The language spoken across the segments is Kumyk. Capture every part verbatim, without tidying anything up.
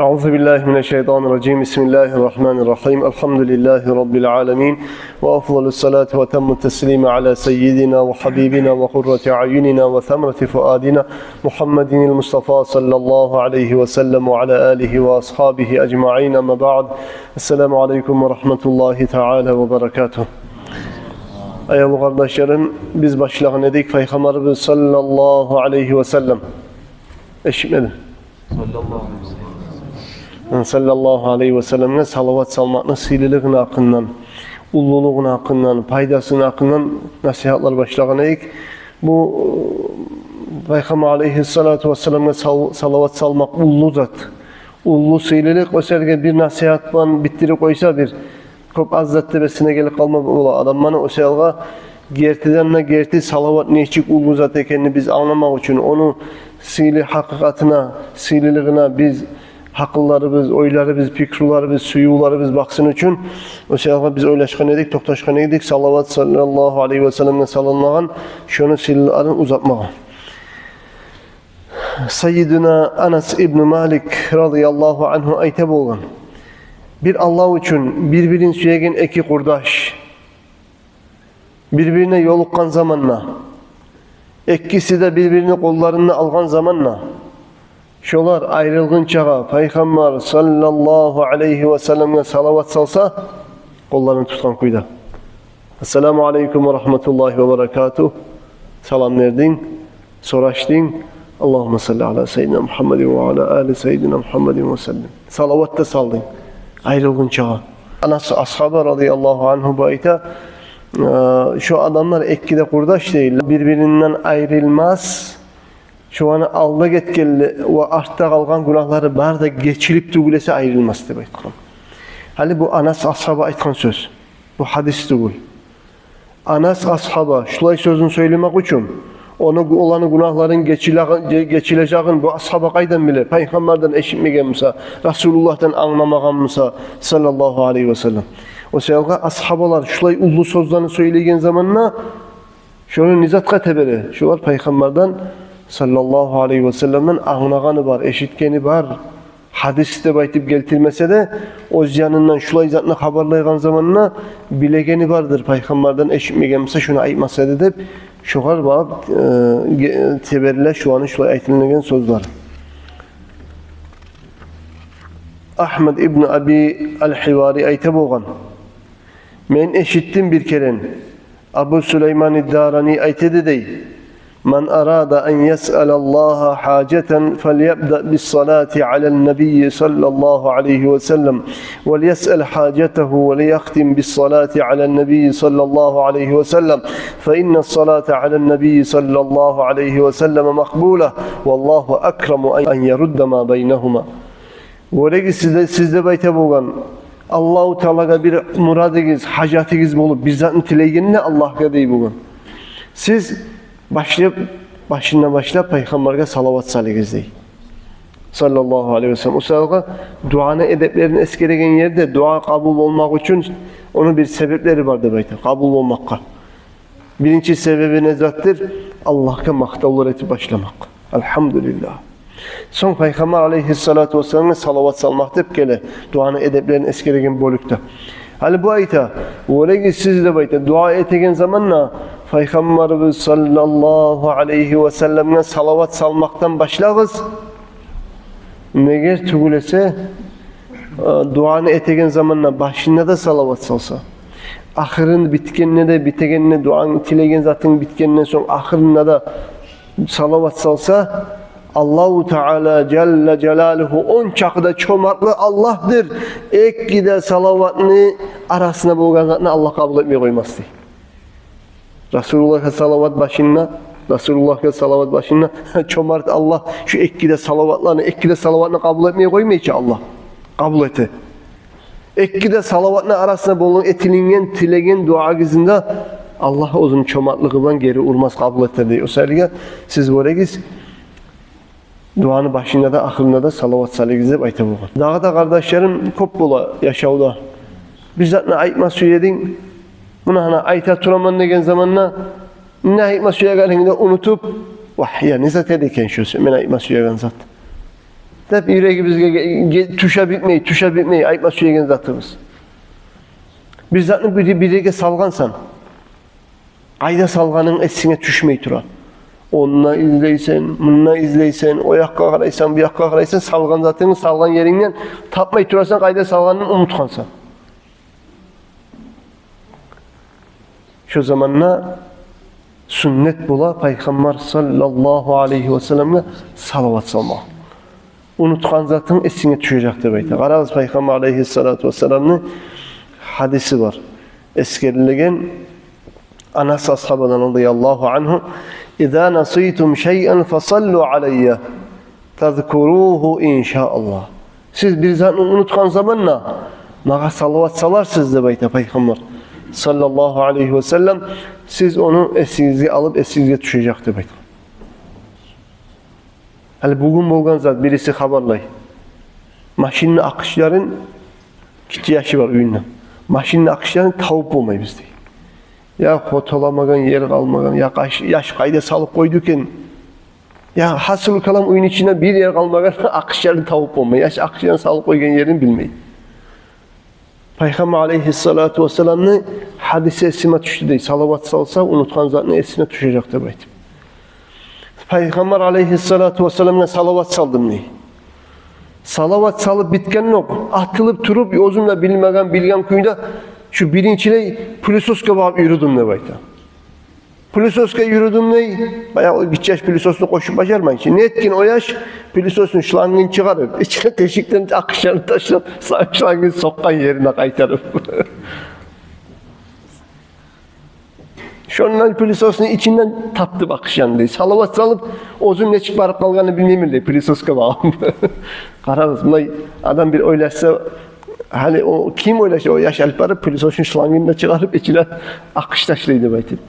أعوذ بالله من الشيطان الرجيم. بسم الله الرحمن الرحيم. الحمد لله رب العالمين. وأفضل الصلاة وأتم التسليم على سيدنا وحبيبنا وقرة أعيننا وثمرة فؤادنا محمد المصطفى صلى الله عليه وسلم وعلى آله وأصحابه أجمعين. أما بعد. السلام عليكم ورحمة الله تعالى وبركاته. Аявлу къардашларым, биз башлагъан эдик Пайхаммарыбыз саллаллагьу алайгьи васаллам. Эшитмедим. Саллаллагьу алайгьи васалламгъа салават салмакъны сыйлылыгъыны гьакъындан, уллулугъуну гьакъындан, пайдасыны гьакъындан насигьатлар башлагъан эдик. Бу, э, Пайхаммар алайгьиссалату вассаламгъа сал-, салават салмакъ уллу зат, уллу сыйлылыкъ. О саялгъа бир насигьат булан битдирип къойса, бир кёп аз зат деп эсине гелип къалма бола адамланы. О саялгъа гертиден де герти салават нечик уллу зат экенин биз англамакъ учун, ону сыйлы гьакъыкъатына, сыйлылыгъына биз гьакъылларыбыз, ойларыбыз, пикруларыбыз, сюювлерибиз бакъсын учун, о саялгъа биз ойлашгъан эдик, токъташгъан эдик салават саллаллагьу алайгьи васалламгъа салынмагъан, шону сыйлыларын узатмагъа. Саййидуна Анас ибну Малик радияллагьу ангьу айта болгъан: бир Аллагь учун бир-бирин сюеген эки къурдаш бир-бирине ёлукъгъан заманда, экиси де бир-бирини къолларына алгъан заманда, шолар айрылгъынчагъа Пайхаммар саллаллагьу алайгьи васалламгъа салават салса, къолларын тутгъан кюйде. Ассаламу алайкум ва рагьматуллагьи ва баракатугь. Салам бердинг, сорашдынг. Аллагьумма салли ала саййидина Мугьаммадин ва ала али саййидина Мугьаммадин ва саллим. Салават да салдынг айрылгъынчагъа. Анас асгьаба радияллагьу ангьу бу айта, э, шо адамлар эки де къурдаш дей, бир-биринден айрылмас. Шоланы алда гетген ва артда къалгъан гюнагьлары бары да гечилип тюгюл эсе айрылмас деп айтгъан. Гьали бу Анас асгьаба айтгъан сёз. Бу гьадис тюгюл. Анас асгьаба шулай сёзюн сёйлемек учун, ону, оланы гюнагьларын гечиле-, гечилежегин бу асгьаба къайдан биле? Пайхаммардан эшитмеген буса, Расулуллагьдан англамагъан буса, саллаллагьу алайгьи васаллам. О саялгъа асгьабалар шулай уллу сёзлени сёйлеген заманда, шону не затгъа тебере? Шолар Пайхаммардан саллаллагьу алайгьи васалламдан англагъаны бар, эшитгени бар. Гьадис деп айтып гелтирмесе де, оьз янындан шулай затны хабарлайгъан заманда билегени бардыр, Пайхаммардан эшитмеген буса, шуну айтмас эди деп, шогъар багъып, э, ге-, тебериле шуланы шулай айтылынагъан сёзлер. Агьмад ибну Аби аль-Гьивари айта болгъан: мен эшитдим бир керен, Абу Сулайман ад-Дарани айта эди дей: من أراد أن يسأل الله حاجة فليبدأ بالصلاة على النبي صلى الله عليه وسلم وليسأل حاجته وليختم بالصلاة على النبي صلى الله عليه وسلم، فإن الصلاة على النبي صلى الله عليه وسلم مقبولة، والله أكرم أن يرد ما بينهما. Вёрегиз сиз де, сиз деп айта болгъан, Аллагьу Таалагъа бир мурадыгъыз, гьажатыгъыз болуп, бир затны тилегенде Аллагьгъа дей болгъан, сиз башлап, башындан башлап Пайхаммаргъа салават салыгъыз дей. Саллаллагьу алайгьи васаллам. О саялгъа дуаны эдеплерин эсгереген ерде, дуа къабул болмакъ учун ону бир себеплери бар деп айта, къабул болмакъгъа. Биринчи себеби не затдыр? Аллагьгъа макътавлар этип башламакъ. Альгьамдулиллагь. Сонг Пайхаммар алайгьиссалату вассаламгъа салават салмакъ деп геле дуаны эдеплерин эсгереген бёлюкде. Гьали бу айта: вёрегиз сиз деп айта, дуа этеген заманда Пайхаммарыбыз саллаллагьу алайгьи васалламгъа салават салмакъдан башлагъыз. Неге тюгюл эсе, э, дуаны этеген заманда башында да салават салса, ахырын битгенде де, битегенде, дуанг, тилеген затынг битгенден сонг ахырында да салават салса, Аллагьу Таала жалла жалалугьу, он чакъы да чомартлы Аллагьдыр, эки де салаватны арасына болгъан затны Аллагь къабул этмей къоймас дей. Расулуллагьгъа салават башында, Расулуллагьгъа салават башында, чомарт Аллагь шу эки де салаватланы, эки де салаватны къабул этмей къоймай чы Аллагь. Къабул эте. Эки де салаватны арасына болгъан этилинген, тилеген дуагъызны да Аллагь оьзюню чомартлыгъы булан гери урмас, къабул этер дей. О саялгъа сиз вёрегиз, дуаны башында да, ахырында да салават салыгъыз деп айта болгъан. Дагъы да, къардашларым, кёп бола яшавда. Бир затны айтма сюе эдинг, муна гьана айта тураман деген заманда, не айтма сюегенингни де унутуп, вагь, я не зат эди экен шо мен айтма сюеген зат. деп, юрегибизге ге-, ге-, тюше битмей, тюше битмей айтма сюеген затыбыз. Бир затны бир, бир ерге салгъансан, къайда салгъанынг эсинге тюшмей тура. Онда излейсен, мунда излейсен, о якъгъа къарайсан, бу якъгъа къарайсан, салгъан затынгны салгъан ерингден тапмай турасан, къайда салгъанын унутгъансан. Шо заманда сюннет бола Пайхаммар саллаллагьу алайгьи васалламгъа салават салмакъ. Унутгъан затынг эсинге тюшежек деп айта. Къарагъыз, Пайхаммар алайгьиссалату вассаламны гьадиси бар. Эсгерилеген Анас асгьабадан радияллагьу ангьу: «Иза наситум шайъан фасаллу алайя тазкуругьу иншааллагь». Сиз бир затны унутгъан заманда магъа салават саларсыз деп айта Пайхаммар саллаллагьу алайгьи васаллам. Сиз ону эсигизге алып, эсигизге тюшежек деп айта. Гьали бугюн болгъан зат, бириси хабарлай. Машинни акъычларын, гиччи яшы бар уьюнде. Машинни акъычларын табып болмайбыз дей. Я хоталамагъан ер къалмагъан, я къаш-, яш къайда салып къойду экен. Я, гьасили калам, уьюню ичинде бир ер къалмагъан, акъычларын табып болмай. Яш акъычларын салып къойгъан ерин билмей. Пайхаммар алайгьиссалату вассаламны гьадиси эсиме тюшдю дей. Салават салса, унутгъан затны эсине тюшежек деп айтып. Пайхаммар алайгьиссалату вассаламгъа салават салдым дей. Салават салып битгенокъ, атылып туруп, оьзюм де билмеген, билген кюйде шу биринчилей пылесосгъа багъып юрюдюм деп айта. Пылесосгъа юрюдюм дей. Баягъы гиччи яш пылесосну къошуп бажармай чы. Не этген о яш? Пылесосну шлангын чыгъарып, ичине тешикден акъычларын ташлап, са-, шлангын сокъгъан ерине къайтарып. Шондан пылесосну ичинден тапдым акъычланы дей. Салават салып, оьзюм нечик барып къалгъанын билмеймен дей, пылесосгъа багъып. Къарагъыз, мундай адам бир ойлашса, гьали о ким ойлаша, о яш алып барып, пылесосну шлангын да чыгъарып, ичине акъыч ташлай деп айтып.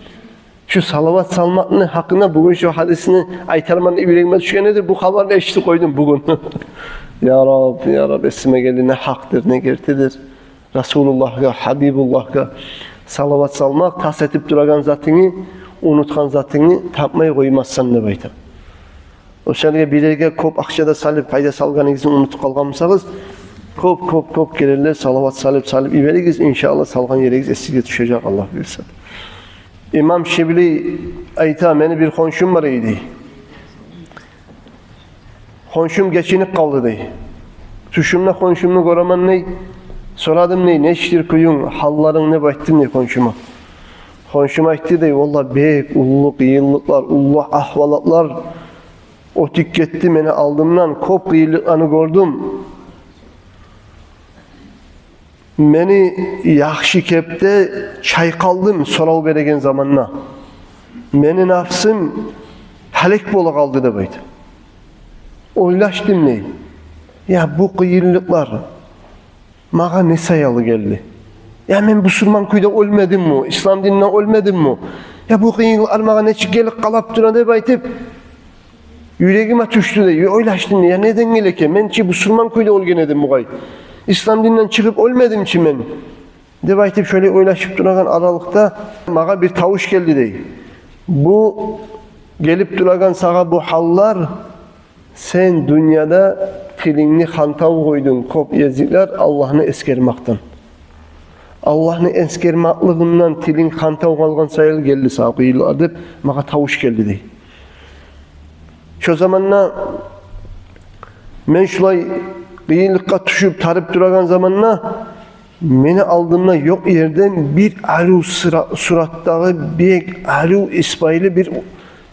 Шу салават салмакъны гьакъында бугюн шу гьадисни айтарман деп юрегиме тюшген эди, бу хабарны эшитип къойдум бугюн. Я Раб, я Раб, эсиме гелди, не гьакъдыр, не гертидир. Расулуллагьгъа, Гьабибуллагьгъа салават салмакъ, тас этип турагъан затынгны, унутгъан затынгны тапмай къоймассан деп айта. О саялы бир ерге кёп акъча да салып, къайда салгъаныгъызны унутуп къалгъан бусагъыз, кёп, кёп, кёп керенлер салават салып, салып йиберигиз, иншааллагь, салгъан еригиз эсигизге тюшежек, Аллагь буюрса. Имам Шибли айта: «Мени бир хоншум бар эди. Хоншум гечинип къалды», — дей. «Тюшюмде хоншумну гёремен», — дей. «Сорадым, — дей, — не иштир кююнг, гьалларынг не?» — деп айтдым, — дей, — хоншума. Хоншум айтды, — дей, — валлагь, бек уллу къыйынлыкълар, уллу агьвалатлар оьтюп гетди мени алдымдан, кёп къыйынлыкъланы гёрдюм. Мени яхшы кепде чайкъалдым сорав береген заманда. Мени нафсым гьалек бола къалды», — деп айта. «Ойлашдым, — дей, — я бу къыйынлыкълар магъа не саялы гелди? Я мен бусурман кюйде оьлмедимми? Ислам дининден оьлмедимми? Я бу къыйынлыкълар магъа нечик гелип къалып тура?» — деп айтып, юрегиме тюшдю дей, ойлашдым, я неден геле экен, мен чи бусурман кюйде оьлген эдим бугъай. Ислам дининден чыгъып оьлмедим чи мен, деп айтып, шолай ойлашып турагъан аралыкъда магъа бир тавуш гелди дей. Бу гелип турагъан сагъа бу гьаллар, сен дюньяда тилингни хантав къойдунг кёп гезиклер Аллагьны эсгермекден. Аллагьны эсгермеклигинден тилинг хантав къалгъан саялы гелди сагъа къыйынлыкъ деп магъа тавуш гелди дей. Шо заманда мен шулай къыйынлыкъгъа тюшюп, тарып турагъан заманда мени алдымда ёкъ ерден бир арив сура-, суратдагъы бек арив исбайы бир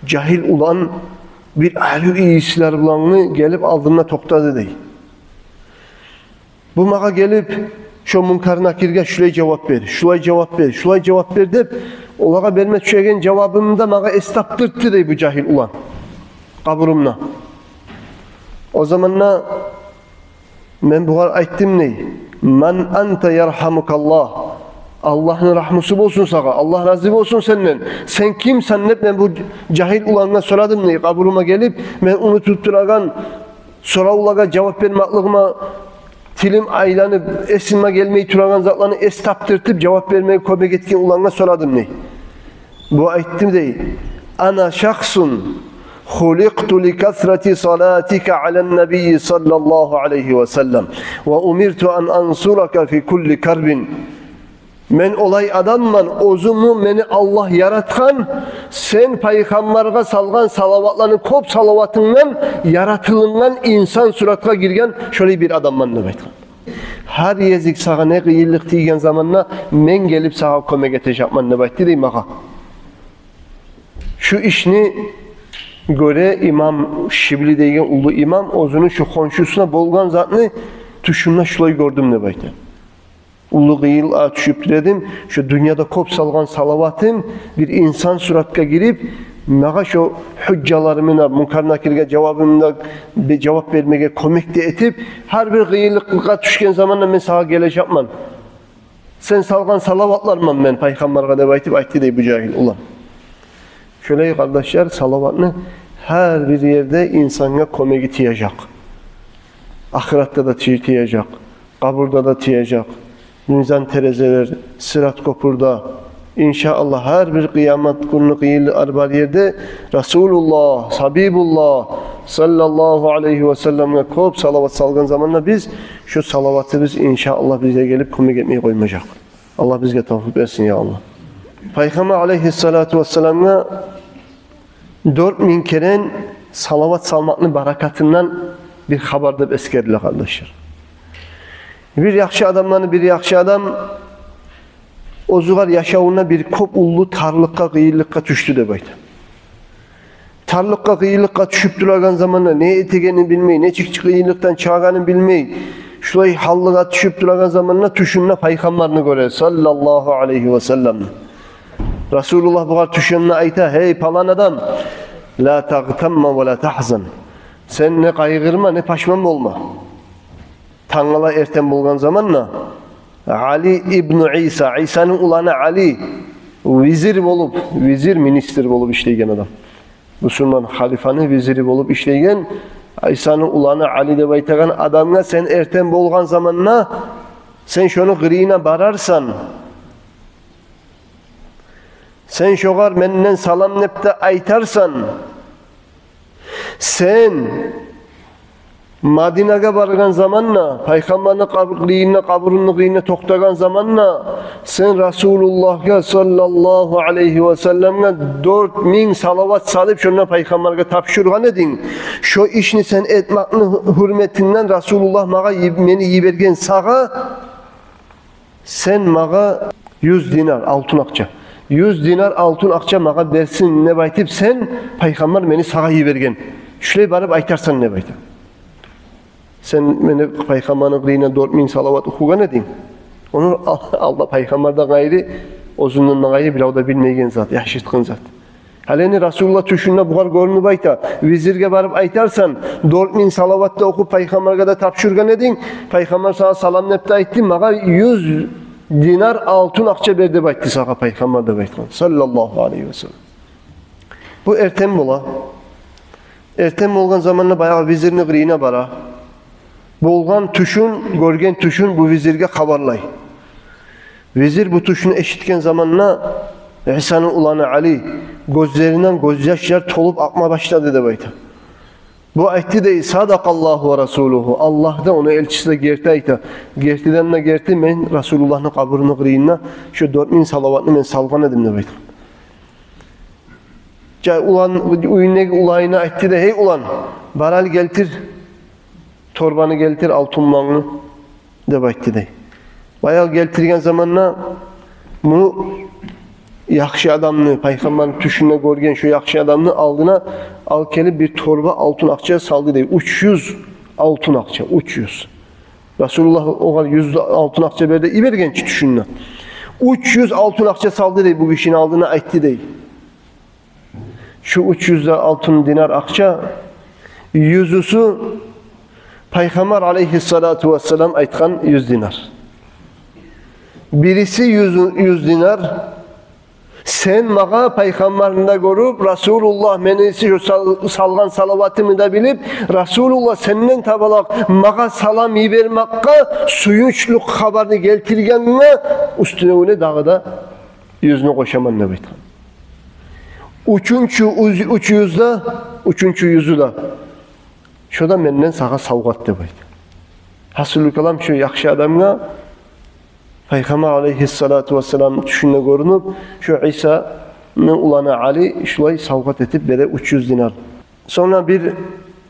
жагьил улан, бир арив ийислер булангы гелип алдымда токътады дей. Бу магъа гелип, шо Мункар Накирге шулай жавап бер, шулай жавап бер, шулай жавап бер деп, олагъа берме тюшеген жавабымны да магъа эс тапдыртды дей бу жагьил улан къабурумда. О заманда мен бугъар айтдым дей: «Ман анта, ярхамукаллагь? Аллагьны рагьмусу болсун сагъа, Аллагь рази болсун сенден. Сен кимсен?» — деп мен бу жагьил улангъа сорадым дей, къабурума гелип, мен унутуп турагъан соравлагъа жавап бермеклигиме тилим айланып, эсиме гелмей турагъан затланы эс тапдыртып, жавап бермеге кёмек этген улангъа сорадым дей. Бу айтды дей: «Ана шахсун خلقت لكثرة صلاتك على النبي صلى الله عليه وسلم، وأمرت أن أنصرك في كل كرب. Мен олай адамман, оьзюмню мени Аллагь яратгъан, сен пайхаммаргъа салгъан салаватланы кёп салаватынгдан яратылынгъан, инсан суратгъа гирген шолай бир адамман деп айтгъан. Гьар гезик сагъа не къыйынлыкъ тийген заманда мен гелип сагъа кёмек этежекмен деп айтды дей магъа. Шу ишни гёре имам Шибли деген уллу имам, оьзюню шу хоншусуна болгъан затны тюшюмде шулай гёрдюм деп айта. Уллу къыйынлыкъгъа тюшюп тура эдим, шу дюньяда кёп салгъан салаватым бир инсан суратгъа гирип, магъа шу гьужжаларымны, Мункар Накирге жавабымны да, бе-, жавап бермеге кёмек де этип, гьар бир къыйынлыкъгъа тюшген заманда мен сагъа гележекмен. Сен салгъан салаватларман мен пайхаммаргъа деп айтып айтды дей бу жагьил улан. Шолай, къардашлар, салаватны гьар бир ерде инсангъа кёмеги тиежек. Ахыратда да ти-, тиежек, къабурда да тиежек. Мизан терезелер, Сырат кёпюрде, иншааллагь, гьар бир къыямат гюнню къыйынлыкълар бар ерде Расулуллагь, Гьабибуллагь саллаллагьу алайгьи ва салламгъа кёп салават салгъан заманда биз, шу салаватыбыз, иншааллагь, бизге гелип кёмек этмей къоймажакъ. Аллагь бизге тавфикъ берсин, я Аллагь. Пайхаммар алайгьиссалату вассаламгъа дёрт минг керен салават салмакъны баракатындан бир хабар деп эсгериле, къардашлар. Бир яхшы адамланы бир яхшы адам оьзюгер яшавунда бир кёп уллу тарлыкъгъа, къыйынлыкъгъа тюшдю деп айта. Тарлыкъгъа, къыйынлыкъгъа тюшюп турагъан заманда, не этегенин билмей, нечик къыйынлыкъдан чыгъагъанын билмей, шулай гьалгъа тюшюп турагъан заманда тюшюнде пайхаммарны гёре, саллаллагьу алайгьи ва саллам. Расулуллагь бугъар тюшюнде айта: «Гьей, палан адам, ла тагътамма ва ла тагьзан. Сен не къайгъырма, не пашман болма». Тангала эртен болгъан заманда Али ибну Иса, Исаны уланы Али, визир болуп, визир, министр болуп ишлейген адам. Бусурман халифаны визири болуп ишлейген Исаны уланы Али деп айтагъан адамгъа: «Сен эртен болгъан заманда сен шону къырыйына барарсан. Сен шогъар менден салам деп де айтарсан. Сен Мадинагъа баргъан заманда, пайхаммарны къаб-, къырыйында, къабурну къырыйында токътагъан заманда, сен Расулуллагьгъа саллаллагьу алайгьи ва салламгъа дёрт минг салават салып, шонда пайхаммаргъа тапшургъан эдинг. Шо ишни сен этмекни гьюрметинден Расулуллагь магъа йиб-, мени йиберген сагъа. Сен магъа юз динар алтын акъча, юз динар алтын акъча магъа берсин деп айтып, сен, пайхаммар, мени сагъа йиберген. Шулай барып айтарсан», — деп айта. Сен мени пайхаммарны къырыйына дёрт минг салават охугъан эдинг. Ону ал-, алда пайхаммардан къайры оьзюнден де къайры бирев де билмейген зат, яшыртгъын зат. Гьали энни Расулуллагь тюшюнде бугъар гёрюнюп айта: «Визирге барып айтарсан, дёрт минг салават да охуп, пайхаммаргъа да тапшургъан эдинг, пайхаммар сагъа салам деп де айтды, магъа юз динар алтын акъча бер деп айтды сагъа пайхаммар», — деп айтгъан, саллаллагьу алайгьи ва саллам. Бу эртен бола. Эртен болгъан заманда баягъы визирни къырыйына бара. Болгъан тюшюн, гёрген тюшюн бу визирге хабарлай. Визир бу тюшню эшитген заманда Исаны уланы Али гёзлеринден гёзьяшлар толуп акъма башлады деп айта. Бу айтды дей: «Садакъаллагьу ва расулугьу». Аллагь да, ону элчиси де герти айта. Гертиден де герти, мен Расулуллагьны къабурну къырыйында шо дёрт минг салаватны мен салгъан эдим деп айта. Жа-, улан, уьюндеги уланына айтды дей: «Гьей, улан, бар гьали, гелтир, торбаны гелтир, алтын булангны», — деп айтды дей. Баягъы гелтирген заманда муну, яхшы адамны, пайхаммарны тюшюнде гёрген шо яхшы адамны алдына алып гелип бир торба алтын акъча салды дей. Уьч юз алтын акъча, уьч юз. Расулуллагь огъар юз алтын акъча бер деп йиберген чи тюшюнде. Уьч юз алтын акъча салды дей бу гишини алдына, айтды дей: «Шу уьч юз де алтын динар акъча, юзюсю пайхаммар алайгьиссалату вассалам айтгъан юз динар. Бириси юз, юз динар. Сен магъа пайхаммарны да гёрюп, Расулуллагь мени сал-, салгъан салаватымны да билип, Расулуллагь сенден табалакъ магъа салам йибермекге сююнчлю хабарны гелтиргенге, уьстюне дагъы да юзню къошаман», — деп айтгъан. Уьчюнчю уьз-, уьч юз де уьчюнчю юзю де. Шо да менден сагъа савгъат», — деп айта. Гьасили калам, шо яхшы адамгъа Пайхаммар алайгьиссалату вассалам тюшюнде гёрюнюп, шо Исаны уланы Али шулай савгъат этип бере уьч юз динар. Сонг бир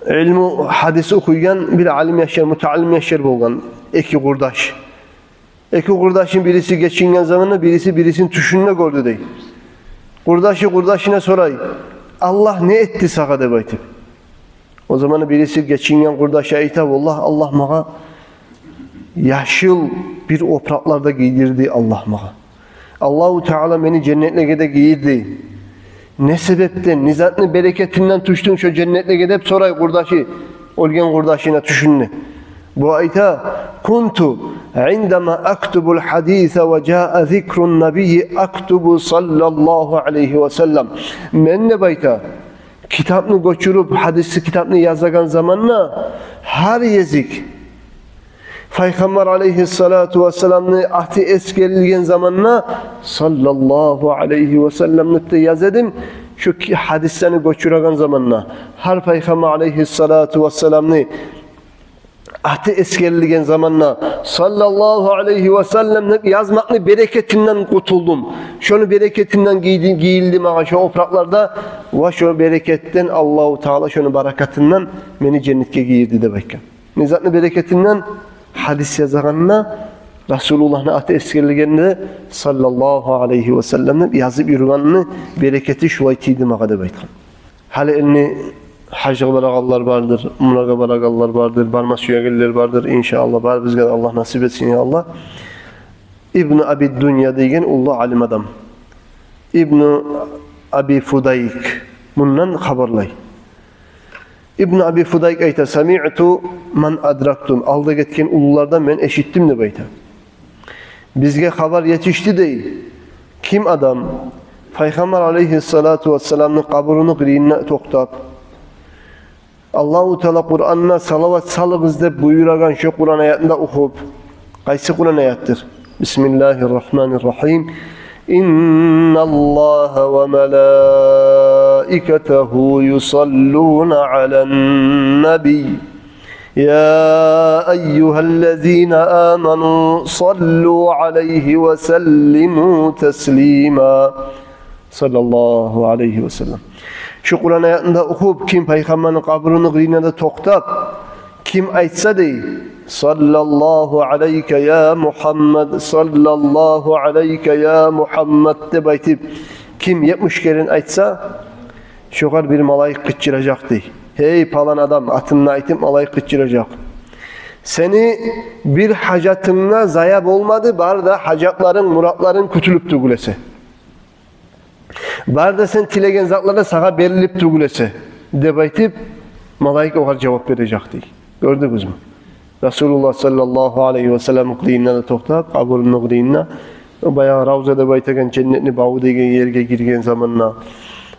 илму гьадис охуйгъан бир алим яшлар, мутаалим яшлар болгъан эки къурдаш. Эки къурдашны бириси гечинген заманда бириси бирисин тюшюнде гёрдю дей. Къурдашы къурдашына сорай: «Аллагь не этди сагъа?» — деп айтып. О заманда бириси, гечинген къурдашы, айта: «Валлагь, Аллагь магъа яшыл бир опуракълар да гийдирди, Аллагь магъа. Аллагьу Таала мени женнетлеге де гийирди. Не себепден, не затны берекетинден тюшдюнг шо женнетлеге?» — деп сорай къурдашы оьлген къурдашына тюшюнде. Бу айта: «Кунту индама актубул гьадиса ва жаа зикрун набийи актубу саллаллагьу алайгьи ва саллам». Мен, деп айта, китапны гёчюрюп, гьадисни китапны язагъан заманда, гьар гезик Пайхаммар алайгьиссалату вассаламны аты эсгерилген заманда, «саллаллагьу алайгьи ва саллам» деп де яза эдим. Шо ки-, гьадислени гёчюреген заманда, гьар Пайхаммар алайгьиссалату вассаламны аты эсгерилген заманда, «саллаллагьу алайгьи ва саллам» деп язмакъны берекетинден къутулдум. Шону берекетинден гийди-, гийилди магъа шо опуракълар да, ва шо берекетден Аллагьу Таала, шону баракатындан мени женнетге гийирди, деп айтгъан. Не затны берекетинден? Гьадис язагъанда, Расулуллагьны аты эсгерилгенде, «саллаллагьу алайгьи ва саллам» деп язып юрюгенни берекети шулай тийди магъа, деп айтгъан. Гьали энни гьажгъа барагъанлар бардыр, умрагъа барагъанлар бардыр, барма сюегенлер бардыр, иншааллагь, барыбызгъа да Аллагь насип этсин, я Аллагь. Ибну Аби Дунья деген уллу алим адам, Ибну Аби Фудайк мундан хабарлай. Ибну Аби Фудайк айта: «Самиъту ман адракту, алда гетген уллулардан мен эшитдим», — деп айта. «Бизге хабар етишди, — дей, — ким адам Пайхаммар алайгьиссалату вассаламны къабуруну къырыйында токътап, Аллагьу Таала Къуранда салават салыгъыз деп буюрагъан шо Къуран аятны да охуп». Къайсы Къуран аятдыр? Бисмиллагьир рагьманир рагьим. «Инналлагьа ва малаикатагьу юсаллуна алан набий. Я айюгьаллазина аману саллу алайгьи ва саллиму таслима». Саллаллагьу алайгьи ва саллам. Шо Къуран аятны да охуп, ким Пайхаммарны къабуруну къырыйында да токътап, ким айтса, дей: «Саллаллагьу алайка я Мугьаммад, саллаллагьу алайка я Мугьаммад», — деп айтып, ким етмиш керен айтса, шогъар бир малайик къычыражакъ, дей. «Гьей, палан адам», — атын да айтып, малайик къычыражакъ. «Сени бир гьажатынг да зая болмады, бары да гьажатларынг, муратларынг кютюлюп тюгюл эсе. Бары да сен тилеген затлар да сагъа берилип тюгюл эсе», — деп айтып, малайик огъар жавап бережек, дей. Гёрдюгюзмю? Расулуллагь саллаллагьу алайгьи ва саллам къырыйында да токътап, къабуруну къырыйында, баягъы Равза деп айтагъан женнетни баву деген ерге гирген заманда,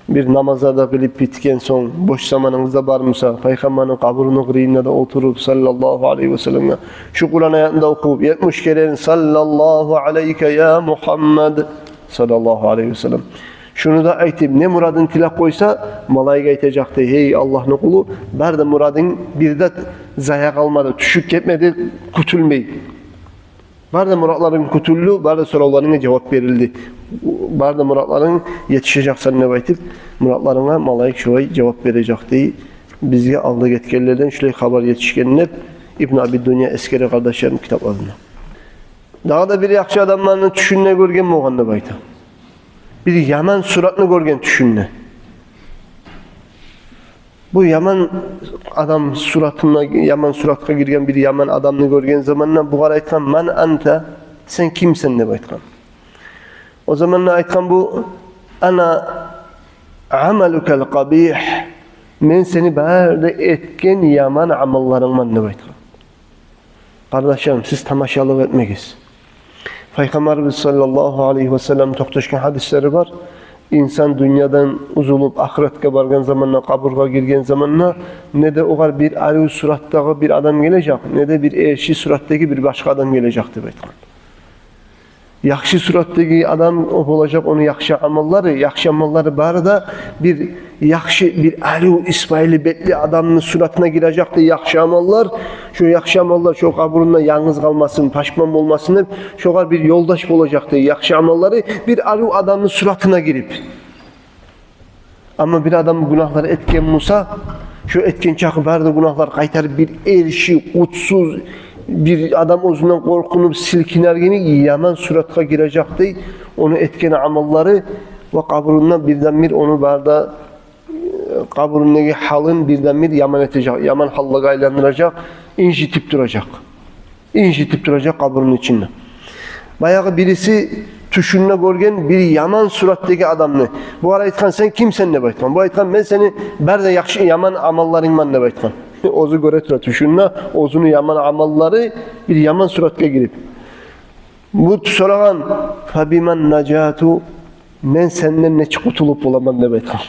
бир намазлар да къылып битген сонг, бош заманыгъыз да бар буса, Пайхаммарны къабуруну къырыйында да олтуруп, саллаллагьу алайгьи ва салламгъа шу Къуран аятны да охуп, етмиш керен «Саллаллагьу алайка я Мугьаммад, саллаллагьу алайгьи ва саллам». Шуну да айтып, не мурадын тилеп къойса, малайик айтажакъ, дей: «Гьей, Аллагьны къулу, бары да мурадынг бир де зая къалмады, тюшюп гетмеди, кютюлмей. Бары да муратларынг кютюлдю, бары да соравларынга жавап берилди. Бары да муратларынг етишежек сен», — деп айтып, муратларынга малайик шулай жавап бережек, дей. Бизге алда гетгенлерден шулай хабар етишген деп, Ибну Аби Дунья эсгере, къардашларым, китапларында. Дагъы да бир яхшы адамланы тюшюнде гёрген болгъан деп айта. Бир яман суратны гёрген тюшюнде. Бу яман адам суратына, яман суратгъа гирген бир яман адамны гёрген заманда бугъар айтгъан: «Ман анта? Сен кимсен?» — деп айтгъан. О заманда айтгъан бу: «Ана амалукал къабигь, мен сени бары да этген яман амалларынгман», — деп айтгъан. Къардашларым, сиз тамашалыкъ этмегиз. Пайхаммарыбыз саллаллагьу алайгьи ва саллам токъташгъан гьадислери бар. Инсан дюньядан уьзюлюп, ахыратгъа баргъан заманда, къабургъа гирген заманда, не де огъар бир арив суратдагъы бир адам гележек, не де бир эрши суратдагъы бир башгъа адам гележек, деп айтгъан. Яхшы суратдагъы адам, о болажакъ, ону яхшы амаллары, яхшы амаллары бары да бир яхшы, бир арив, исбайы бетли адамны суратына гирежек дей яхшы амаллар. Шо яхшы амаллар шо къабурунда янгыз къалмасын, пашман болмасын деп, шогъар бир ёлдаш болажакъ дей яхшы амаллары, бир арив адамны суратына гирип. Амма бир адам гюнагьлар этген буса, шо этген чакъы бары да гюнагьлар къайтарып, бир эрши, къутсуз, бир адам оьзюнден къоркъунуп силкинер йимик яман суратгъа гирежек дей ону этген амаллары. Ва къабурунда бирден-бир ону бары да, э, къабурундагъы гьалын бирден-бир яман этежек, яман гьаллагъа айландыражакъ, инжитип туражакъ. Инжитип туражакъ къабурну ичинде. Баягъы бириси тюшюнде гёрген бир яман суратдагъы адамны. Бугъар айтгъан: «Сен кимсен?» — деп айтгъан. Бу айтгъан: «Мен сени бары да яхшы, яман амалларынгман», — деп айтгъан. Оьзю гёре тура тюшюнде оьзюню яман амаллары бир яман суратгъа гирип. Бу сорагъан: «Фабиман нажату? Мен сенден нечик къутулуп боламан?» — деп айтгъан.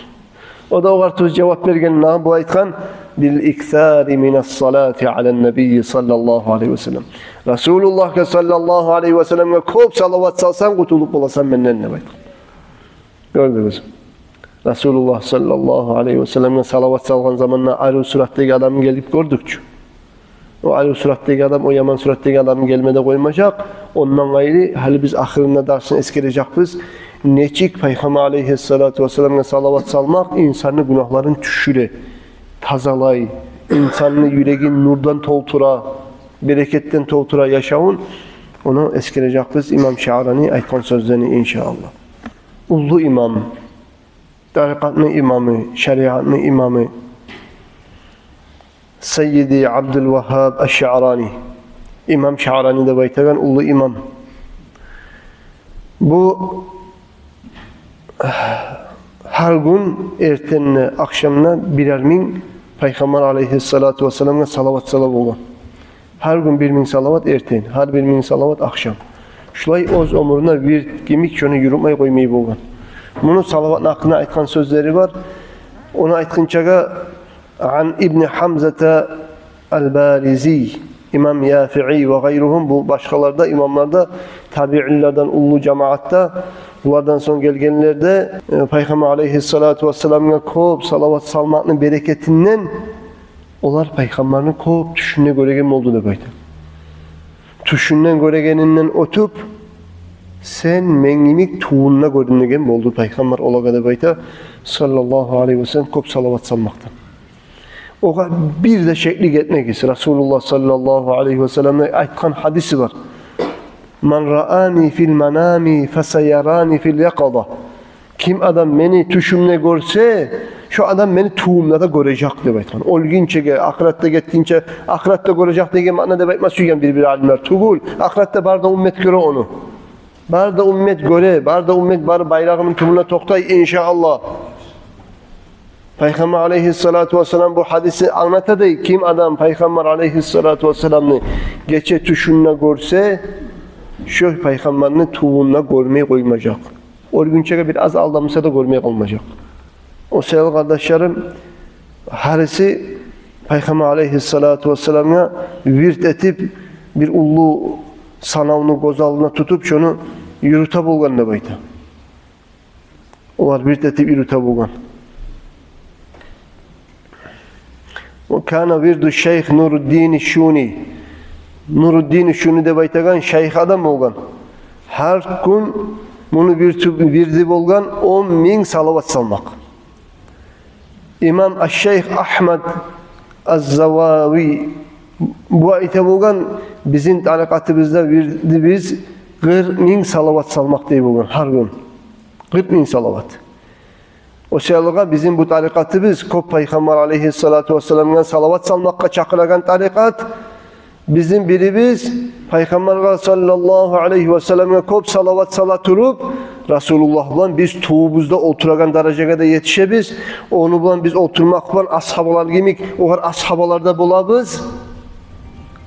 О да огъар тюз жавап берген, нагъы бу айтгъан: «Бил иксари минас салати алан набийи саллаллагьу алайгьи ва саллам». Расулуллагьгъа саллаллагьу алайгьи ва салламгъа кёп салават салсанг, къутулуп боласан менден деп айтгъан. Гёрдюгюз. Расулуллагь саллаллагьу алайгьи ва салламгъа салават салгъан заманда арив суратдагъы адамны гелип гёрдюк чю. О арив суратдагъы адам о яман суратдагъы адамны гелме де къоймажакъ. Ондан къайры, гьали биз ахырында дарсны эсгережекбиз, нечик Пайхаммар алайгьиссалату вассаламгъа салават салмакъ инсанны гюнагьларын тюшюре, тазалай, инсанны юрегин нурдан толтура, берекетден толтура яшавун. Ону эсгережекбиз имам Шаърани айтгъан сёзлени, иншааллагь. Уллу имам, тарикъатны имамы, шариатны имамы Сайиди Абдулвагьаб аш-Шаърани. Имам Шаърани деп айтагъан уллу имам. Бу гьар гюн эртенде, ахшамда бирер минг Пайхаммар алайгьиссалату вассаламгъа салават сала болгъан. Гьар гюн бир минг салават эртен, гьар бир минг салават ахшам. Шулай оьз оьмюрюнде вирд йимик шону юрютмей къоймай болгъан. Муну салаватны гьакъында айтгъан сёзлери бар. Ону айтгъынчагъа, ан Ибни Гьамзата ал-Баризи, имам Яфии ва гъайругьум, бу башгъалар да, имамлар да, табиинлерден уллу жамаат да, булардан сонг гелгенлер де, э, Пайхаммар алайгьиссалату вассаламгъа кёп салават салмакъны берекетинден олар Пайхаммарны кёп тюшюнде гёреген болду деп айта. Тюшюнде гёрегенинден оьтюп, сен мен йимик тувунда гёрюнеген болду Пайхаммар олагъа деп айта, саллаллагьу алайгьи вассаллам, кёп салават салмакъдан. Огъар бир де шеклик этмегиз, Расулуллагь саллаллагьу алайгьи вассаламны айтгъан гьадиси бар: «Ман раани фил манами фасаярани фил якъаза». Ким адам мени тюшюмде гёрсе, шо адам мени тувумда да гёрежек деп айтгъан. Оьлгюнчеге, ахыратда гетгинче, ахыратда гёрежек деген маъна деп айтма сюйген бир-бир алимлер. Тюгюл, ахыратда бары да уммат гёре ону. Бары да уммат гёре, бары да уммат барып байрагъыны тюбюне токътай, иншааллагь. Пайхаммар алайгьиссалату вассалам бу гьадисни англата дей: ким адам Пайхаммар алайгьиссалату вассаламны гече тюшюнде гёрсе, шо Пайхаммарны тувунда гёрмей къоймажакъ. Оьлгюнчеге бир аз алдамаса да гёрмей къалмажакъ. О саялы, къардашларым, гьариси Пайхаммар алайгьиссалату вассаламгъа вирд этип, бир уллу санавну гёз алдына тутуп, шону юрюте болгъан деп айта. Олар вирд этип юрюте болгъан. Ва кана вирду шайх Нуруддин Шуни. Нуруддин Шуни деп айтагъан шайх адам болгъан. Гьар гюн муну вирту-, вирди болгъан он минг салават салмакъ. Имам аш-шайх Агьмад аз-Завави бу айта болгъан: бизин тарикъатыбызда вирдибиз къыркъ минг салават салмакъ дей болгъан гьар гюн. Къыркъ минг салават. О саялы бизин бу тарикъатыбыз кёп Пайхаммар алайгьиссалату вассаламгъа салават салмакъгъа чакъырагъан тарикъат. Бизин бирибиз Пайхаммаргъа саллаллагьу алайгьи вассаламгъа кёп салават сала туруп, Расулуллагь булан биз тувубузда олтурагъан даражагъа да етишебиз. Ону булан биз олтурмакъ булан асгьабалар йимик, огъар асгьабалар да болабыз.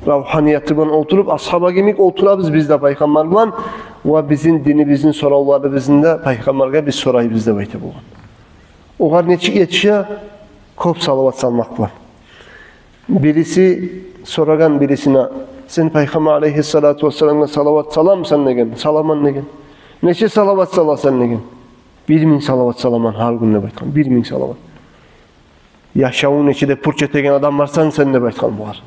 Равгьанияты булан олтуруп, асгьаба йимик олтурабыз биз де Пайхаммар булан. Ва бизин динибизни соравларыбызны да Пайхаммаргъа биз сорайбыз деп айта болгъан. Огъар нечик етише? Кёп салават салмакъ булан. Бириси сорагъан бирисине: «Сен Пайхаммар алайгьиссалату вассаламгъа салават саламысан?» — деген. «Саламан», — деген. «Нече салават саласан?» — деген. «Бир минг салават саламан гьар гюн», — деп айтгъан. «Бир минг салават». Яшавун нече де пуч этеген адам барсан сен деп айтгъан бугъар.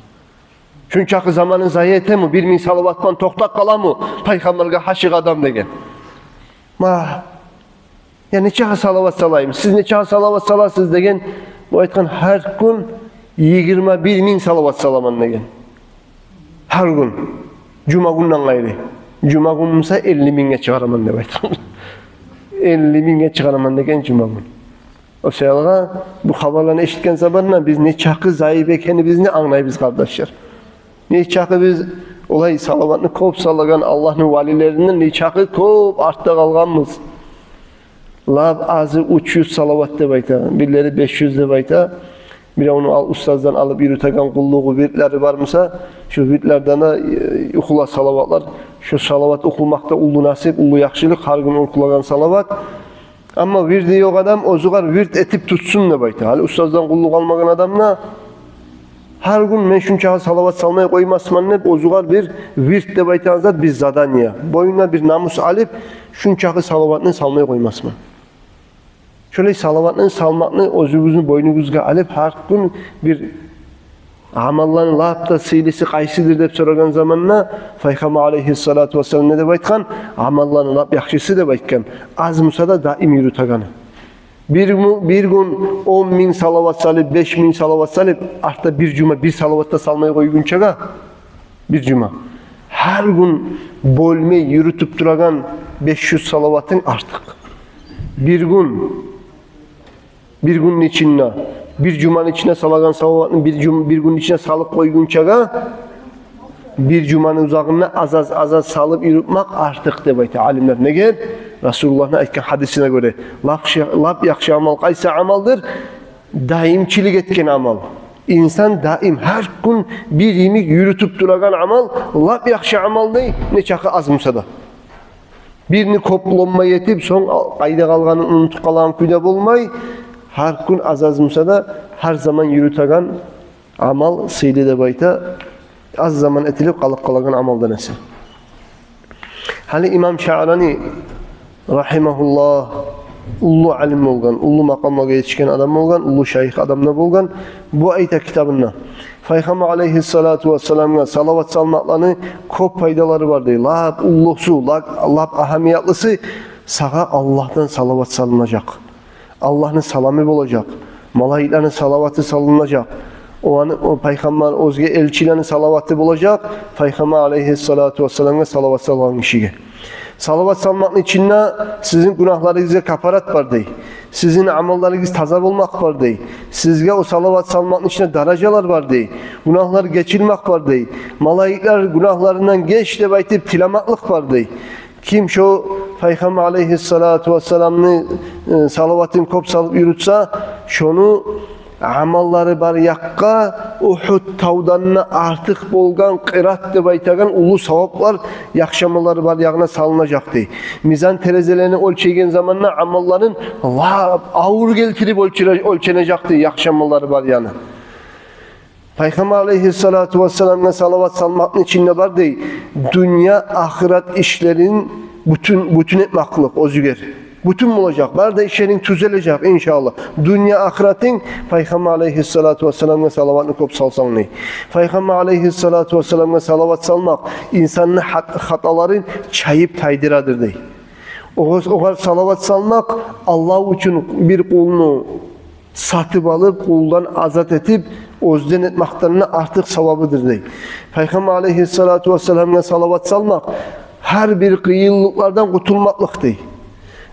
Шунчакъы заманын зая этеми, бир минг салават булан токътап къаламы пайхаммаргъа гьашыкъ адам деген? Ма, я нечакъы салават салайым? Сиз нечакъы салават саласыз деген. Бу айтгъан: гьар гюн йигирма бир минг салават саламан деген. Гьар гюн. Жума гюнден къайры. Жума гюн буса элли мингге чыгъараман деп айтгъан. Элли мингге чыгъараман деген жума гюн. О саялгъа бу хабарланы эшитген заманда биз нечакъы зайып экенибизни англайбыз, къардашлар. Нечакъы биз олай салаватны кёп салагъан Аллагьны валилеринден нечакъы кёп артда къалгъанбыз. Лап азы уьч юз салават деп айта, бирлери беш юз деп айта. Биревню ал-, устаздан алып юрютеген къуллугъу, вирдлери бар буса, шу вирдлерден де, э, охула салаватлар. Шу салават охумакъ да уллу насип, уллу яхшылыкъ, гьар гюн охулагъан салават. Амма вирди ёкъ адам оьзюгер вирд этип тутсун деп айта. Гьали устаздан къуллукъ алмагъан адам да гьар гюн мен шунчакъы салават салмай къоймасман деп, оьзюгер бир вирд деп айтагъан зат, бир задание. Боюнуна бир намус алып, шунчакъы салаватны салмай къоймасман. Шолай салаватны салмакъны оьзюгюзню бойнугъузгъа алып, гьар гюн бир амалланы лап да сыйлысы къайсыдыр деп сорагъан заманда, Пайхаммар алейгьиссалату вассалам не деп айтгъан? Амалланы лап яхшысы деп айтгъан. Аз буса да даим юрютегени. Бир гю-, бир гюн он минг салават салып, беш минг салават салып, артда бир жума бир салават да салмай къойгъунчагъа, бир жума. Гьар гюн бёлмей юрютюп турагъан беш юз салаватынг артыкъ. Бир гюн, бир гюнню ичинде, бир жуманы ичинде салагъан салаватны бир жум-, бир гюнню ичинде салып къойгъунчагъа, бир жуманы узагъында аз-аз, аз-аз салып юрютмек артыкъ деп айта алимлер. Неге? Расулуллагьны айтгъан гьадисине гёре. Лап ша-, лап яхшы амал къайсы амалдыр? Даимчилик этген амал. Инсан даим, гьар гюн бир йимик юрютюп турагъан амал лап яхшы амал дей, нечакъы аз буса да. Бирни кёплемей этип, сонг къайда къалгъанын унутуп къалагъан кюйде болмай, гьар гюн аз-аз буса да, гьар заман юрютеген амал сыйлы деп айта, аз заман этилип къалып къалагъан амалдан эсе. Гьали имам Шаърани рагьимагьуллагь уллу алим болгъан, уллу макъамлагъа етишген адам болгъан, уллу шайых адам да болгъан. Бу айта китабында: Пайхаммар алейгьиссалату вассаламгъа салават салмакъланы кёп пайдалары бар дей. Лап уллусу, лап, лап агьамиятлысы сагъа Аллагьдан салават салынажакъ. Аллагьны саламы болажакъ, малайиклени салаваты салынажакъ. О аны, о пайхаммар, оьзге элчилени салаваты болажакъ, Пайхаммар алейгьиссалату вассаламгъа салават салгъан гишиге. Салават салмакъны ичинде сизин гюнагьларыгъызгъа капарат бар дей. Сизин амалларыгъыз таза болмакъ бар дей. Сизге о салават салмакъны ичинде даражалар бар дей. Гюнагьлар гечилмек бар дей. Малайиклер гюнагьларындан геч деп айтып тилемеклик бар дей. Ким шо Пайхаммар алейгьиссалату вассаламны, э, салаватын кёп салып юрютсе, шону амаллары бар якъгъа Угьуд тавдан да артыкъ болгъан къырат деп айтагъан уллу саваплар яхшы амаллары бар ягъына салынажакъ дей. Мизан терезелени оьлчейген заманда амалларын лап авур гелтирип оьлчене-, оьлченежек дей яхшы амаллары бар яны. Пайхаммар алейгьиссалату вассаламгъа салават салмакъны ичинде бар дей, дюнья, ахырат ишлерин бютюн, бютюн этмеклик оьзюгер. Бютюн болажакъ, бары да ишлеринг тюзележек, иншааллагь. Дюнья, ахыратынг Пайхаммар алейгьиссалату вассаламгъа салаватны кёп салсанг дей. Пайхаммар алейгьиссалату вассаламгъа салават салмакъ инсанны хат-, хаталарын чайып тайдырадыр дей. Огъар, огъар салават салмакъ Аллагь учун бир къулну сатып алып, къулдан азат этип, оьзден этмекден де артыкъ савабыдыр дей. Пайхаммар алейгьиссалату вассаламгъа салават салмакъ гьар бир къыйынлыкълардан къутулмакълыкъ дей.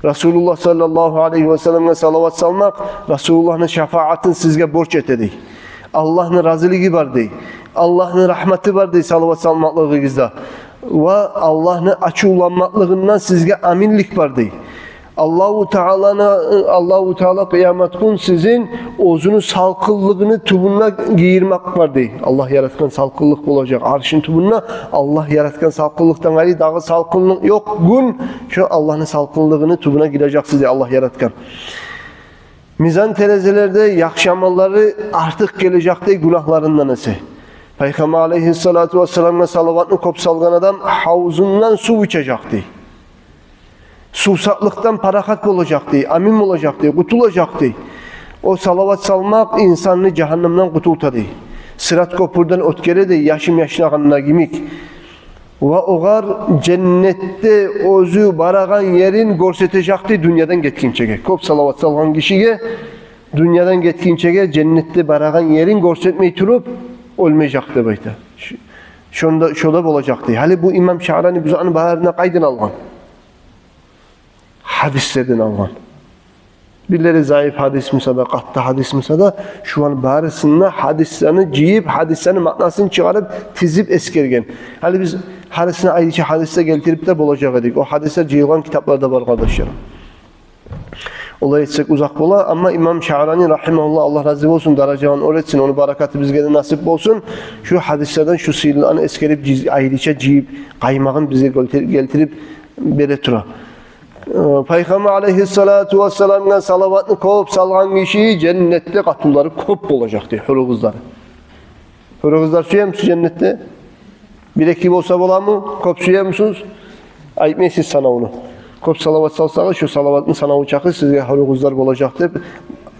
Расулуллагь саллаллагьу алейгьи вассаламгъа салават салмакъ Расулуллагьны шафаатын сизге борч эте дей. Аллагьны разилиги бар дей. Аллагьны рагьматы бар дей салават салмакълыгъыгъызда. Ва Аллагьны ачувланмакълыгъындан сизге аминлик бар дей. Аллагьу Тааланы, Аллагьу Таала къыямат гюн сизин оьзюню салкъынлыгъыны тюбюне гийирмек бар дей. Аллагь яратгъан салкъынлыкъ болажакъ. Аршны тюбюнде Аллагь яратгъан салкъынлыкъдан къайры дагъы салкъынлыкъ ёкъ гюн, шо Аллагьны салкъынлыгъыны тюбюне гирежексиз дей Аллагь яратгъан. Мизан терезелерде яхшы амаллары артыкъ гележек дей гюнагьларындан эсе. Пайхаммар алейгьиссалату вассаламгъа салаватны кёп салгъан адам гьавзундан сув ичежек дей. Сувсаплыкъдан парахат болажакъ дей, амин болажакъ дей, къутулажакъ дей. О салават салмакъ инсанны жагьаннемден къутгъара дей. Сырат кёпюрден оьтгере дей, яшым яшнагъанда йимик. Ва огъар женнетде оьзю барагъан ерин гёрсетежек дей дюньядан гетгинчеге. Кёп салават салгъан гишиге дюньядан гетгинчеге женнетде барагъан ерин гёрсетмей туруп оьлмежек деп айта. Ш-, шонда, шо да болажакъ дей. Гьали бу имам Шаърани бизге ону барын къайдан алгъан? Гьадислерден алгъан. Бирлери заиф гьадис буса да, къатты гьадис буса да, шуланы барысын да, гьадислени жыйып, гьадислени маънасын чыгъарып, тизип эсгерген. Гьали биз гьарисине айрыча гьадис де гелтирип де болажакъ эдик. О гьадислер жыйылгъан китапларда бар, къардашларым. Олай этсек узакъ бола, амма имам Шаърани рагьимагьуллагь, Аллагь рази болсун, даражаларын оьр этсин, ону баракаты бизге де насип болсун. Шу гьадислерден шу сыйлыланы эсгерип, жыз-, айрыча жыйып, къаймагъын бизге гелтир-, гелтирип бере тура. Э, Пайхаммар алайгьиссалату вассаламгъа салаватны кёп салгъан гиши женнетде къатынлары кёп болажакъ дей, гьюрю къызлары. Гьюрю къызлар сюемисиз женнетде? Бир-эки болса боламы? Кёп сюемисиз? Айтмайсыз санавну. Кёп салават салсагъыз, шу салаватны санаву чакъы сизге гьюрю къызлар болажакъ деп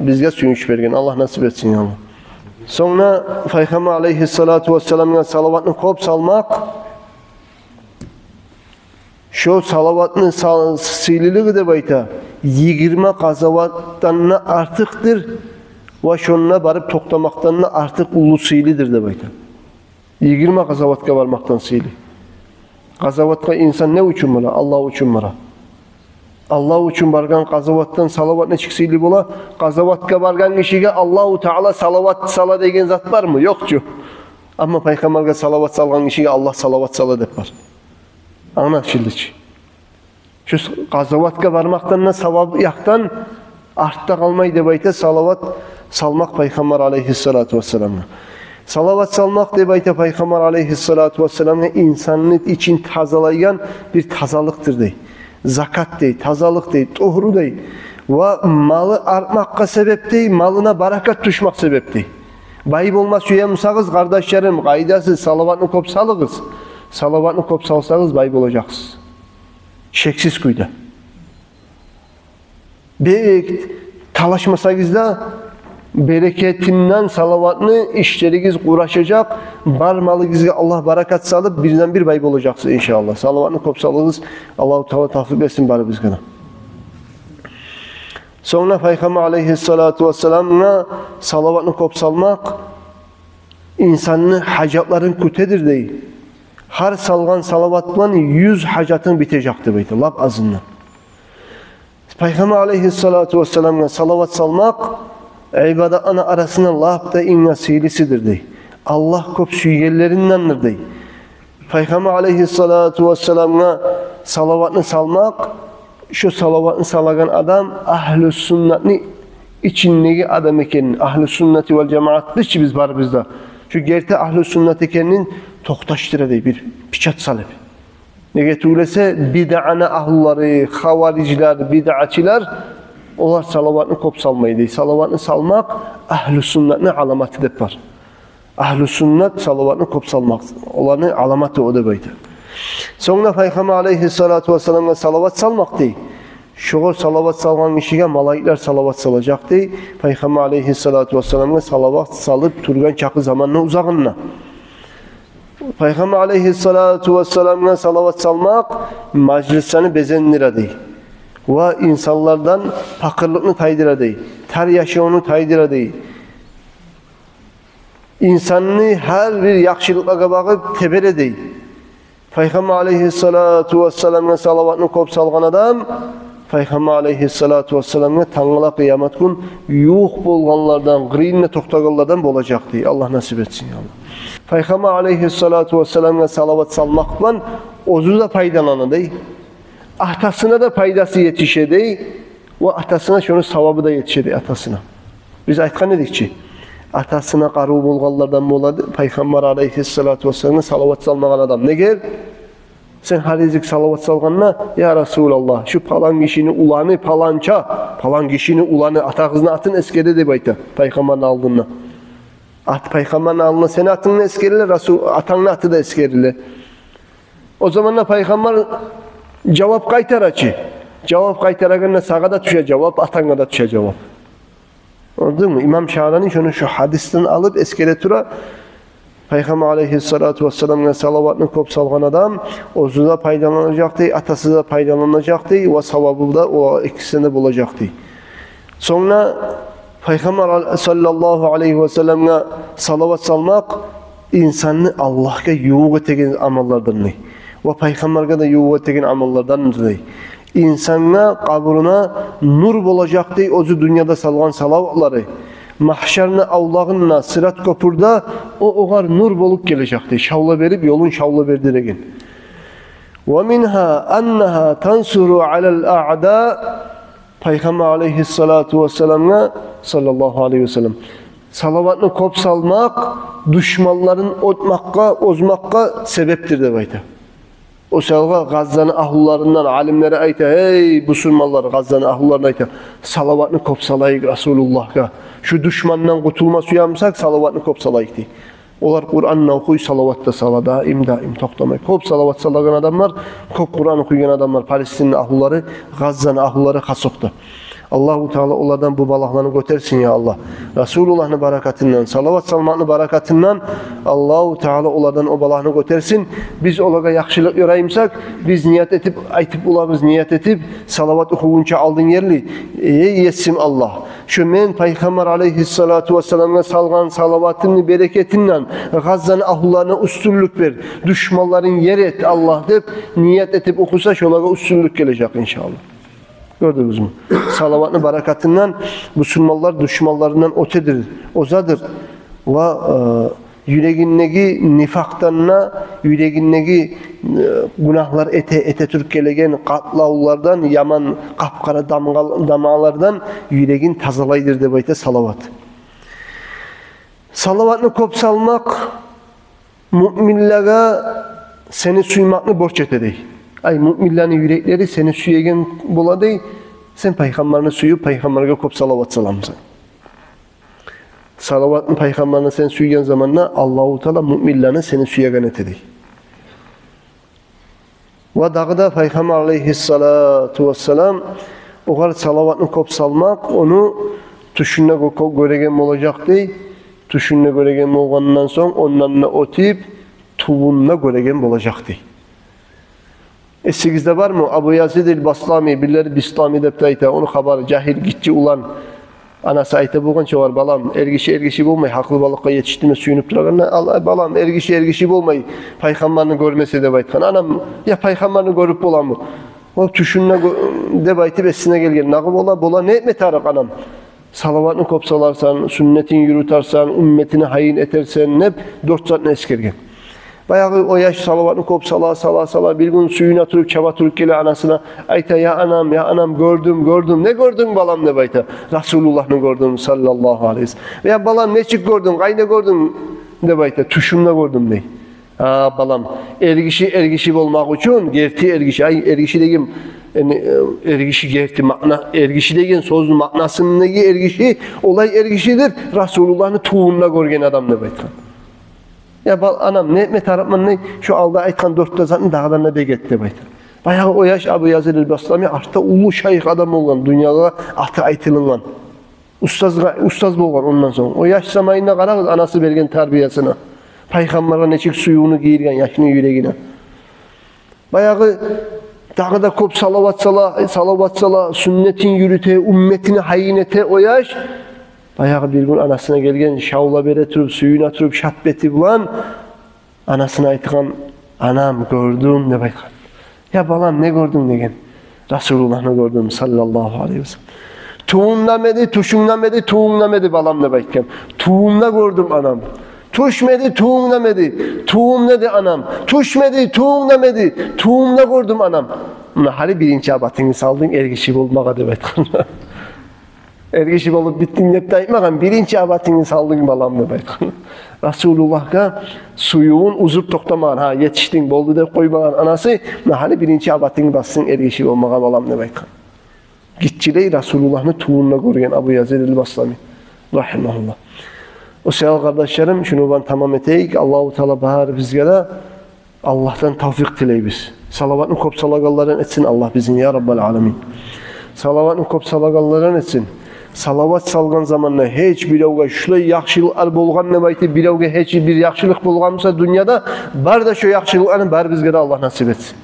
бизге сююнч берген. Аллагь насип этсин, я Аллагь. Сонг да Пайхаммар алайгьиссалату вассаламгъа салаватны кёп салмакъ, шо салаватны сал-, сыйлылыгъы деп айта, йигирма къазаватдан да артыкъдыр, ва шонда барып токътамакъдан да артыкъ уллу сыйлыдыр деп айта. Йигирма къазаватгъа бармакъдан сыйлы. Къазаватгъа инсан не учун бара? Аллагь учун бара. Аллагь учун баргъан къазаватдан салават нечик сыйлы бола? Къазаватгъа баргъан гишиге Аллагьу Таала салават сала деген зат бармы? Ёкъ чу. Амма Пайхаммаргъа салават салгъан гишиге Аллагь салават сала деп бар. Англашылды чы. Шу с-, къазаватгъа бармакъдан да, савап якъдан артда къалмай деп айта салават салмакъ Пайхаммар алайгьиссалату вассаламгъа. Салават салмакъ деп айта Пайхаммар алайгьиссалату вассаламгъа инсанны ичин тазалайгъан бир тазалыкъдыр дей. Закат дей, тазалыкъ дей, тугьру дей. Ва малы артмакъгъа себеп дей, малына баракат тюшмек себеп дей. Бай болма сюе бусагъыз, къардашларым, къайдасыз, салаватны кёп салыгъыз. Салаватны кёп салсагъыз, бай болажакъсыз. Шексиз кюйде. Бек талашмасагъыз да, берекетинден салаватны ишлеригиз къурашажакъ, бар малыгъызгъа Аллагь баракат салып, бирден-бир бай болажакъсыз, иншааллагь. Салаватны кёп салыгъыз, Аллагьу Таала тавфикъ берсин барыбызгъа да. Сонг да Пайхаммар алайгьиссалату вассаламгъа салаватны кёп салмакъ инсанны гьажатларын кютедир дей. Гьар салгъан салават булан юз гьажатынг битежек деп айта, лап азындан. Пайхаммар алайгьиссалату вассаламгъа салават салмакъ ибадатланы арасында лап да инг де сыйлысыдыр дей. Аллагь кёп сюйгенлериндендир дей. Пайхаммар алайгьиссалату вассаламгъа салаватны салмакъ, шо салаватны салагъан адам агьлу суннатны ичиндеги адам экенин, агьлу суннати вал жамаатны чы биз барыбыз да, шо герти агьлу суннат экенин токъташдыра дей, бир печать салып. Неге тюгюл эсе, бидъаны агьлулары, хаварижлер, бидъачылар, олар салаватны кёп салмай дей. Салаватны салмакъ агьлу суннатны аламаты деп бар. Агьлу суннат салаватны кёп салмакъ, оланы аламаты о деп айта. Сонг да Пайхаммар алайгьиссалату вассаламгъа салават салмакъ дей. Шогъар салават салгъан гишиге малайиклер салават салажакъ дей. Пайхаммар алайгьиссалату вассаламгъа салават салып тургъан чакъы заманны узагъында. Пайхаммар алайгьиссалату вассаламгъа салават салмакъ мажлислени безендире дей. Ва инсанлардан пакъырлыкъны тайдыра дей. Тар яшавну тайдыра дей. Инсанны гьар бир яхшылыкълагъа багъып тебере дей. Пайхаммар алайгьиссалату вассаламгъа салаватны кёп салгъан адам Пайхаммар алайгьиссалату вассаламгъа тангала къыямат гюн ювукъ болгъанлардан, къырыйында токътагъанлардан болажакъ дей. Аллагь насип этсин, я Аллагь. Пайхаммар алайгьиссалату вассаламгъа салават салмакъ булан оьзю де пайдалана дей. Атасына да пайдасы етише дей. Ва атасына шону савабы да етише дей, атасына. Биз айтгъан эдик чи, атасына къарыв болгъанлардан болады Пайхаммар алайгьиссалату вассаламгъа салават салмагъан адам. Неге? Сен гьар гезик салават салгъанда: «Я Расулаллагь, шу палан гишини уланы паланча, палан гишини уланы», атагъызны атын эсгере деп айта Пайхаммарны алдында. Ат, Пайхаммарны алдында сени атынгны эсгериле, Расул, атангны аты да эсгериле. О заманда Пайхаммар жавап къайтара чы. Жавап къайтарагъанда сагъа да тюше жавап, атангъа да тюше жавап. Гёрдюнгмю? Имам Шаърани шону шу гьадисден алып эсгере тура, Пайхаммар алайгьиссалату вассаламгъа салаватны кёп салгъан адам оьзю де пайдаланажакъ дей, атасы да пайдаланажакъ дей, ва савабы да о экисине де болажакъ дей. Сонг да Пайхаммар ал-, саллаллагьу алайгьи вассаламгъа салават салмакъ инсанны Аллагьгъа ювукъ этеген амаллардан дей. Ва Пайхаммаргъа да ювукъ этеген амаллардан дей. Инсангъа, къабуруна нюр болажакъ дей оьзю дюньяда салгъан салаватлары. Магьшарны авлагъында, Сырат кёпюрде о огъар нюр болуп гележек дей, шавла берип, ёлун шавла бердиреген. Ва мингьа аннагьа тансуру алал аъда. Пайхаммар алайгьиссалату вассаламгъа, саллаллагьу алайгьи вассалам, салаватны кёп салмакъ душманларын утмакъгъа, озмакъгъа себепдир деп айта. О саялгъа Гъаззаны агьлуларындан алимлери айта: «Гьей, бусурманлар», Гъаззаны агьлуларына айта, «салаватны кёп салайыкъ Расулуллагьгъа. Шу душмандан къутулма сюе бусакъ, салаватны кёп салайыкъ», – дей. Олар Къуран да охуй, салават да сала, даим, даим, токътамай. Кёп салават салагъан адамлар, кёп Къуран охуйгъан адамлар, Палестинни агьлулары, Гъаззаны агьлулары хасокъда. Аллагьу Таала олардан бу балагьланы гётерсин, я Аллагь. Расулуллагьны баракатындан, салават салмакъны баракатындан Аллагьу Таала олардан о балагьны гётерсин. Биз олагъа яхшылыкъ ёрай бусакъ, биз ният этип, айтып болабыз, ният этип, салават охугъунча алдын ерли: «Эй Есим Аллагь, шу мен Пайхаммар алайгьиссалату вассаламгъа салгъан салаватымны берекетинден Гъаззаны агьлуларына уьстюнлюк бер, душманларын ер эт, Аллагь», – деп ният этип охуса, шолагъа уьстюнлюк гележек, иншааллагь. Гёрдюгюзмю? Салаватны баракатындан бусурманлар душманларындан оьтедир, озадыр. Ва, э, юрегиндеги нифакъдан да, юрегиндеги, э, гюнагьлар эте, эте туруп гелеген къатлавлардан, яман къап-къара дамгъал-, дамалардан юрегин тазалайдыр деп айта салават. Салаватны кёп салмакъ муъминлеге сени сюймекни борч эте дей. Ай, муъминлени юреклери сени сюеген бола дей, сен Пайхаммарны сююп, Пайхаммаргъа кёп салават саламысан. Салаватны Пайхаммарны сен сюйген заманда Аллагьу Таала муъминлени сени сюеген эте дей. Ва дагъы да Пайхаммар алайгьиссалату вассалам, огъар салаватны кёп салмакъ, ону тюшюнде гё-, гё-, гёреген болажакъ дей. Тюшюнде гёреген болгъандан сонг, ондан да оьтюп, тувунда гёреген болажакъ дей. Эсигизде бармы, Абу Язид аль-Бастами, бирлери Бистами деп де айта, ону хабары, жагьил гиччи улан, анасы айта болгъан чы огъар: «Балам, эргиши эргиши болмай, гьакъылбалыкъгъа етишдиме сююнюп турагъанда, ал, балам, эргиши эргиши болмай, Пайхаммарны гёрмесе», – деп айтгъан. Анам: «Я, Пайхаммарны гёрюп боламы?» О тюшюнде гё-, деп айтып эсине гелген. Дагъы бола, бола, не этме тарыкъ, анам? Салаватны кёп саларсан, сюннетин юрютерсен, умметине гьайын этерсен деп, дёрт затны эсгерген. Баягъы о яш салаватны кёп сала, сала, сала, бир гюн сююне туруп, чаба туруп геле анасына, айта: «Я анам, я анам, гёрдюм, гёрдюм». «Не гёрдюнг, балам?» – деп айта. «Расулуллагьны гёрдюм, саллаллагьу алайгьи ва саллам». «Я балам, нечик гёрдюнг, къайда гёрдюнг?» – деп айта. «Тюшюмде гёрдюм», – дей. «А, балам, эргиши эргиши болмакъ учун, герти эргиши, ай, эргиши деген, яни, э, эргиши герти маъна, эргиши деген сёзню маънасындагъы эргиши, олай эргишидир, Расулуллагьны тувунда гёрген адам», – деп айтгъан. «Я бал-, анам, не этме тарыкъман, не, шу алда айтгъан дёрт де затны дагъыдан да бек эт», – деп айта. Баягъы о яш Абу Язид аль-Бастами артда уллу шайых адам болгъан, дюньягъа аты айтылынгъан. Устазгъа, устаз болгъан ондан сонг. О яш заманында къарагъыз анасы берген тарбиясына. Пайхаммаргъа нечик сюювню гийирген яшны юрегине. Баягъы дагъы да кёп салават сала, салават сала, сюннетин юрюте, умметине гьайын эте о яш. Баягъы бир гюн анасына гелген, шавла бере туруп, сююне туруп, шат бети булан анасына айтгъан: «Анам, гёрдюм», – деп айтгъан. «Я балам, не гёрдюнг?» – деген. «Расулуллагьны гёрдюм, саллаллагьу алайгьи ва саллам». «Тувунгдамы эди, тюшюнгдемиди, тувунгдамы эди, балам?» – деп айтгъан. «Тувумда гёрдюм, анам». «Тюшмю эди, тувунгдамы эди?» «Тувумда эди, анам». «Тюшмю эди, тувунгдамы эди?» «Тувумда гёрдюм, анам». «Муна гьали биринчи абатынгны салдынг эргиши болмагъа», – деп айтгъан. «Эргиши болуп битдинг», – деп де айтмагъан, «биринчи абатынгны салдынг, балам», – деп айтгъан. Расулуллагьгъа сюювюн уьзюп токътамагъан, гьа, етишдинг, болду деп къоймагъан анасы, муна гьали биринчи абатынгны басдынг эргиши болмагъа, балам, деп айтгъан. Гиччилей Расулуллагьны тувунда гёрген Абу Язид аль-Бастами, рагьимагьуллагь. О саялы, къардашларым, шуну булан тамам этейик. Аллагьу Таала барыбызгъа да Аллагьдан тавфикъ тилейбиз. Салаватны кёп салагъанлардан этсин Аллагь бизин, я Раббал аламин. Салаватны кёп салагъанлардан этсин. Салават салгъан заманда гьеч биревге шулай яхшылыкълар болгъан деп айтып, биревге гьеч бир яхшылыкъ болгъан буса дюньяда, бары да шо яхшылыкъланы бары бизге де Аллагь насип этсин.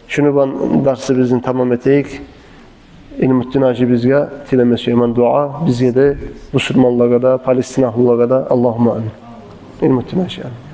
Шуну булан дарсыбызны тамам этейик. Илмутдин гьажи бизге тилеме сюемен дуа, бизге де, бусурманлагъа да, Палестина агьлулагъа да. Аллагьумма амин. Илмутдин гьажи, амин.